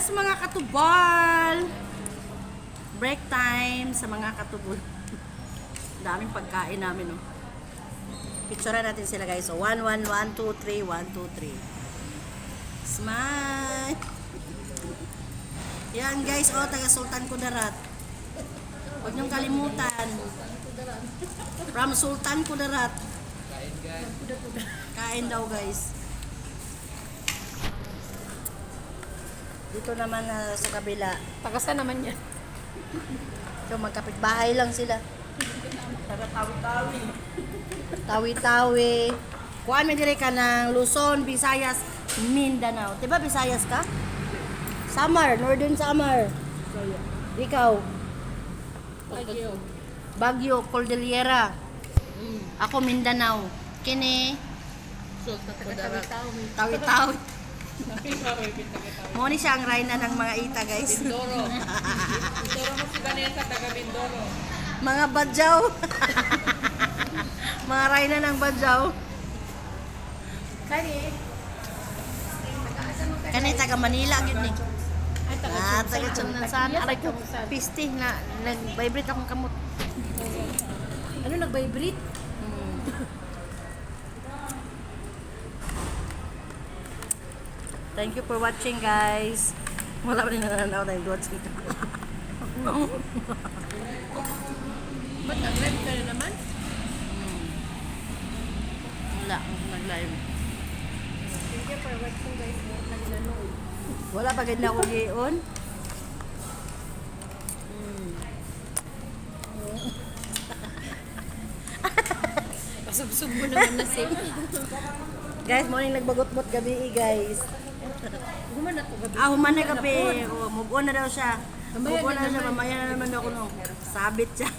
Yes, mga katubal! Break time sa mga katubol. Daming pagkain namin, no? Picture natin sila, guys. So, 1, 1, 1, 2, 3, 1, 2, 3. Smile! Yan, guys. Oh, taga Sultan Kudarat. Huwag niyong kalimutan. From Sultan Kudarat. Kain, guys. Kain daw, guys. Dito naman sa kabila. Tagasa naman yan. So magkapit-bahay lang sila. Taga tawi-tawi. Tawi-tawi. Kuan may dire ka ng Luzon, Visayas, Mindanao. 'Di ba Visayas ka? Samar, Northern Samar. Ikaw, Baguio. Baguio, Cordillera. Ako Mindanao. Kini Sultan Kudarat. Tawi-tawi. Tawi-tawi. Mo ni siya ang rayna ng mga ita, guys. Mindoro. Mindoro mo si Vanessa, taga Mindoro. Mga badyaw. Mga rayna ng badyaw. Kani? Kani taga Manila gyud ni. Ay, taga Ah, taga Chongsan. Aray ko, pisting na nag-vibrate akong kamot. Ano, nag-vibrate? Thank you for watching, guys. Wala pa rin nananaw tayong watching. Ba't nag-live ka na naman? Wala, nag-live. Thank you for watching, guys. Nag-nanood. Wala pa ganda ako gion. Pasubsub mo naman na safe. Guys, morning nagbagot-bot gabi eh, guys. Human na to gabi. Ah, human na gabi. Oh, move on na daw siya. Mamaya Move on na na siya. naman. Mamaya na naman ako no. Sabit siya.